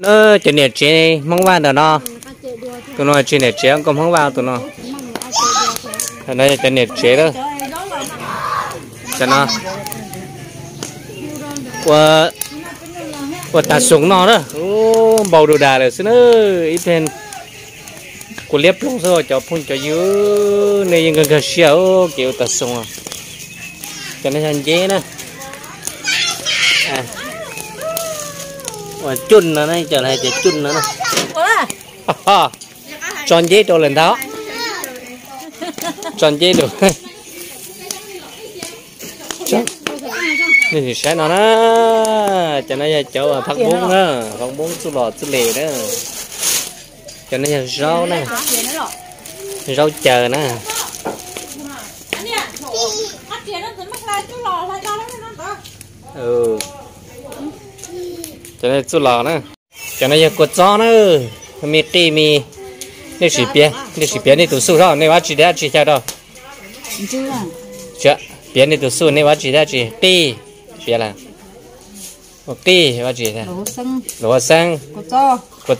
Cov niam tsev Hmoob Vaj ntawm no, tus no tsis niam tsev, nkauj Hmoob Vaj tus no. No yog cov niam tsev lawm. Cov no ua tas xoos no na, npau du das lawm xwb na. Ib teg kua liab ploog xwb, cov phooj cov ywg, nej yeej nkag nkag siab kev ua tas xoos. Cov no yog nceb na. Ua cuj no na, cov lawv hais tias cuj no na. Tso nceb rau lawm ntag. Tso nceb rau. Nej sim saib no na, cov no yog cov phaj npoob na, phaj npoob txuj los txuj les na. Cov no yog zaub na, zaub caws na. Cov no txuj los na. Cov no yog kua txob na, me qij me. Nej sim piav, nej sim piav nej tus xuj, nej ua dab tsi thiab dab tsi xyaw rau. Piav nej tus xuj, nej ua dab tsi thiab dab tsi? Qij, piav lawm. Qij, ua dab tsi? Luam xeeb, kua txob, cov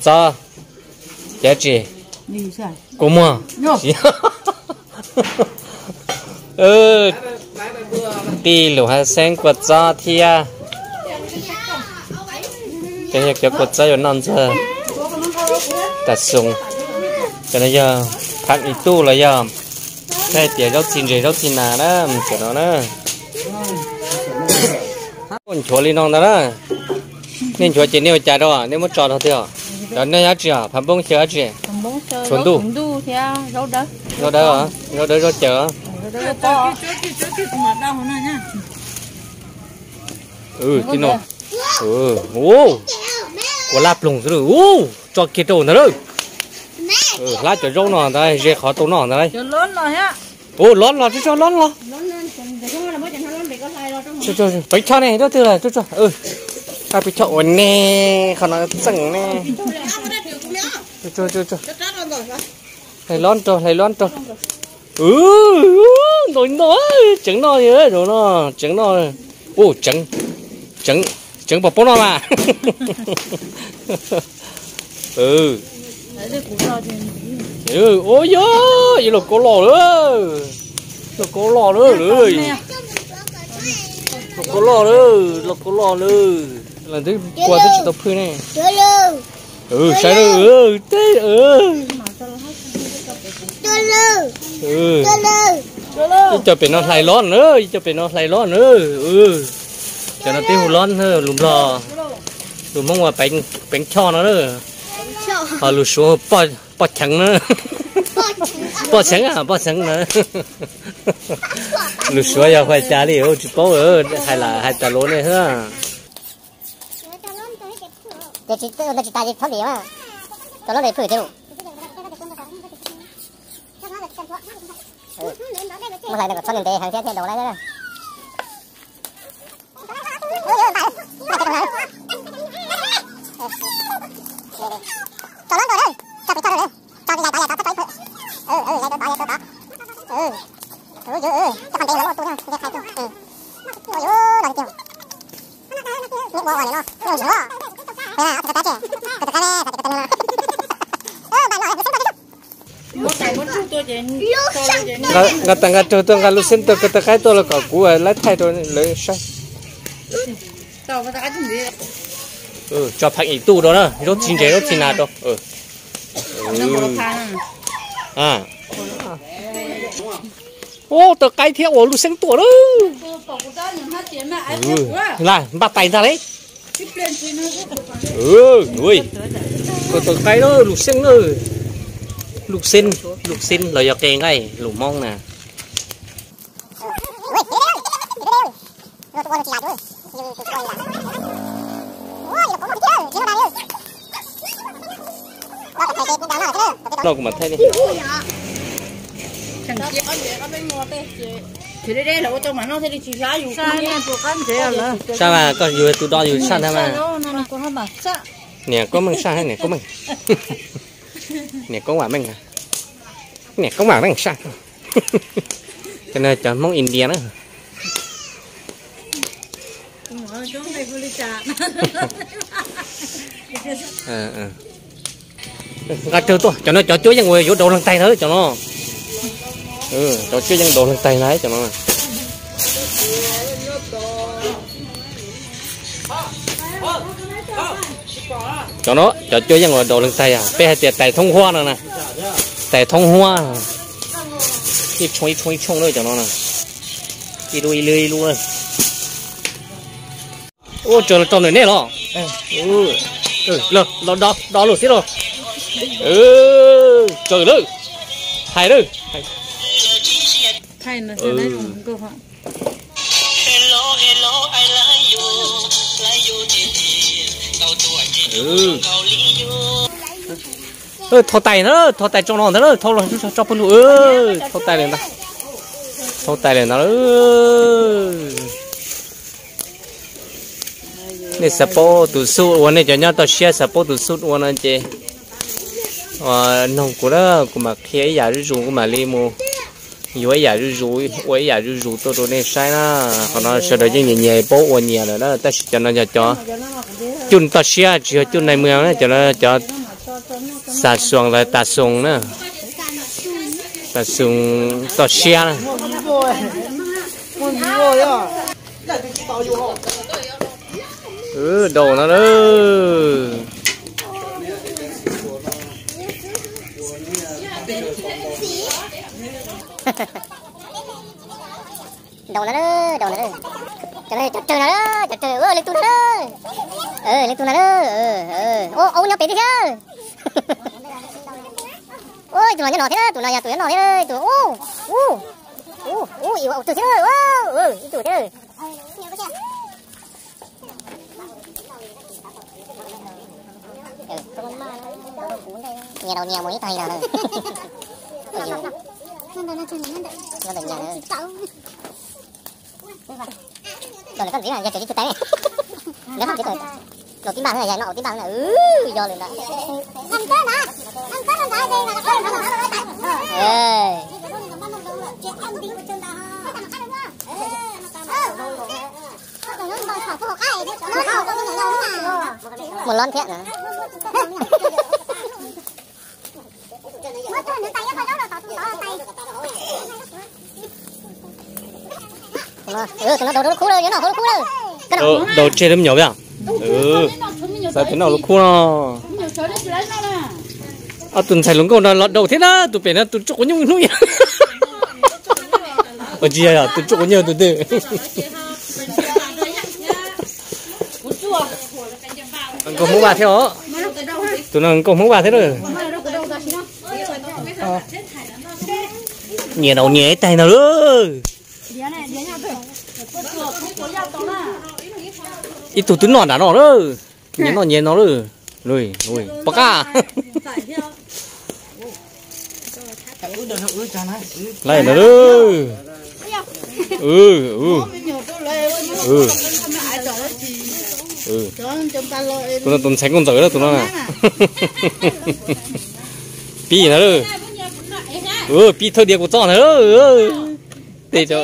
dab tsi? Kua muag. Qij, luam xeeb, kua txob thiab. Cov no yog cov kua txob yuav noj ntxuag tas xoos. Cov no yog phaj ib tuj los yog hais tias zaub txhim ntses zaub txhim nas na, cov no na. Nchuav li no ntag na. Nej nchuav ces nej ua cas rau, nej muab tso rau twg os? Cov no yog dab tsi os? Phaj npoob xyaw dab tsi? Tshuav ntuj. Zaub dawb, zaub dawb zaub caws. Kua laj ploog xwb, tso kiag rau ntawd lawm. Hlab cov zaub no ntag, ze qhov tau noj ntag. Ua, los los tso, tso los los. Peb choj ne, rau twg lawm, tso tso. Peb choj ua ne, qhov no txeem ne. Hlais lob rau, hlais lob rau. Ntau ntau, tseev noj, tseev noj, tseev noj. Ua, tseev, tseev, tseev pom poob no mas. Ua yog, yog los kov los lawm, los kov los lawm, los kov los lawm, los kov los lawm. Los twb kua twb tsis tau phwj ne. Saib lawm, teb. Ib co pem no hlais lob na, ib co pem no hlais lob na. Cov no peb hu lob na, lus Nplog, lus Hmoob ua peev choj no na. Ho lus Suav poj cheev na. Poj cheev, poj cheev na. Lus Suav yog ua cas li tsis paub, hais lam hais tas luv ne xwb. Ces tsis tas ces txhob ntim, cov lob ntes phwj thiab. Muab hlais kom txhob ntev heev thiab thiaj daus lawm. Tso lob ntau, tso pem tso rau, tso yais tod yais tod txhob tso ib phwm. Yais tod yais tod. Ua ntev lawm, ua tu, ntev qhais tu. Ua yuav no tiag. Neb ua ua nim no nyob ntseeg os. Tus tab tse, tus tab ne, tus tab ne. Nqa tas nqa raug tuaj, nqa lub xeeb tuaj, ko taw qaib tuaj los kom kuv laib thaij rau lawv saib. Tso phaj ib tug rau na, zaub txhim ntses zaub txhim nas rau. Ua taw qaib thiab ua lub xeeb tuaj na. Laj npaj tais ntag le. Ko taw qaib na, lub xeeb na. Lub xeeb, lub xeeb los yog qe nqaij lus Hmoob na. No kuv mam thaij li. Saj mas koj yug tus do yug saj ntag mas. Niam Koob Meej saj, niam Koob Meej. Niam Koob Vam Meej, niam Koob Vam Meej saj. Cov no cov Hmoob India na. Nqa rawg tuaj, cov no cov cuab yeej uas yuav daus leeg taig na cov no. Cov cuab yeej daus leeg taig na cov no. Cov no cov cuab yeej uas daus leeg taig, peb hais tias tais thoob huab no na. Tais thoob huab, ib tshooj ib tshooj ib tshooj na cov no na. Ib lub ib lub ib lub na. Ua tsaws los rau ntawm nej los? Los do do lus xwb los. Tsaws lawm. Hais lawm. Thau tais na, thau tais tso no ntag, thau los tso pawg lug. Thau tais lawm ntag. Thau tais lawm ntag. Nej xav paub tus xub ua, nej cov nyob toj siab xav paub tus xub ua no ces noog kuv na, kuv mam qhia ib yam zuj zus, kuv mam li mus yuav ib yam zuj zus, ua ib yam zuj zus tuaj rau nej saib na. Qhov no sawv daws yeej nyias nyias paub ua nyias lawm na, tab sis cov no yog cov cuj toj siab, tsis yog cuj nai muag na, cov no cov xa xoos los tas xoos na. Tas xoos toj siab na. Daus no lawm. Daus no lawm, daus no lawm. Cov no cov rawg no, cov rawg, leej twg no lawm. Leej twg no lawm. Ua, ua nyob pem thiab. Ua, tus no nyob no thiab, tus no yog tus nyob no thiab, tus ub, ub, ub, ib ua tus thiab, ib tug thiab. Nyias daus nyias mus ib tag li no. Nyias na. Los lawm koj ntxiv na, yog tseem tsis tau. Nws haj tib npaj xwb, yog noj tib npaj xwb na, yog lawm ntag. Mus lob thiab. Tus no daus rau lub khub lawm, nyob noj hauv lub khub lawm. Daus tseg lub me nyuam. Xav tias noj lub khub no. Ob tug ntxhais hluas nkauj no los daus thiab na, tus pem no tus tsuj quav nyuj hnub. Ua tsis yog tus tsuj quav nyuj tus twg. Nkauj Hmoob Vaj thiab os. Tus no nkauj Hmoob Vaj thiab lawm. Nyias daus nyias ib taig ntag lawm. Ib tug twb noj nram no lawm. Nyias noj nyias no lawm. Pov qab. Laij ntawd lawm. Tus no tus ntxhais nkauj ntxawm lawm tus no. Pib ntawd lawm. Pib thawj diav kuv txoj ntawd lawm. Tej cov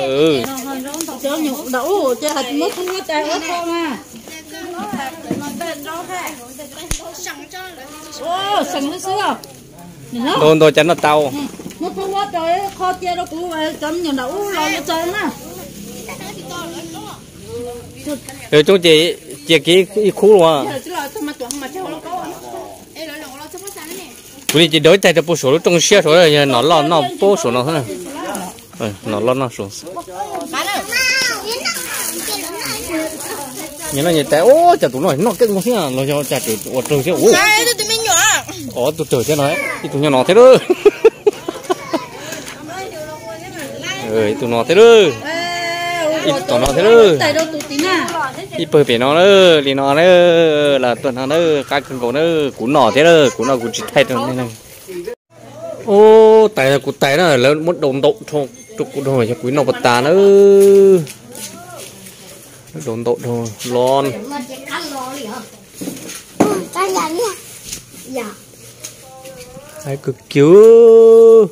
ntau ntau cas noj tau. Coob ces cia kiag ib khub los. Kuv li ces daus ib taig rau puag saum lub rooj siab saud, yog nom loj noj puag saum no xwb. Nom loj noj saud. Nyias noj nyias tais, ua cas tus no noj keej nkaus thiab los yog cas ua raug thiab. Tus raug thiab no, ib tug nyob no thiab lawm. Ib tug no thiab lawm. Ib tug tom no thiab lawm. Ib pawg pem no lawm, li no lawm, los tuaj no lawm, qab kawg nkaus na, kuv noj thiab lawm, kuv noj kuv tsis thaij rau nej. Ub, tais kuv tais na, lawv muab daus ntau dhau rau kuv dhau, yog kuv noj puas tas na. Daus ntau dhau los. Hais kawg kiag.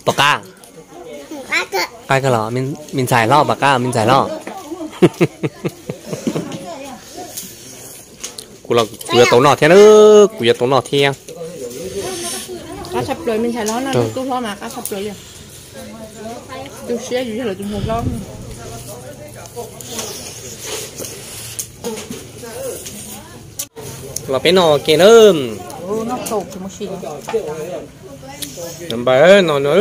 Tom qab. Qab kawg los me ntxhais hlob, pom qab me ntxhais hlob. Kuv los kuv yuav tau noj thiab na, kuv yuav tau noj thiab. Qab tshaj plaws me ntxhais hlob no, tub hlob mas qab tshaj plaws li. Tu siab yus yog lawv tus ntxhais hlob. Los peb noj ua ke na. Npawg no na.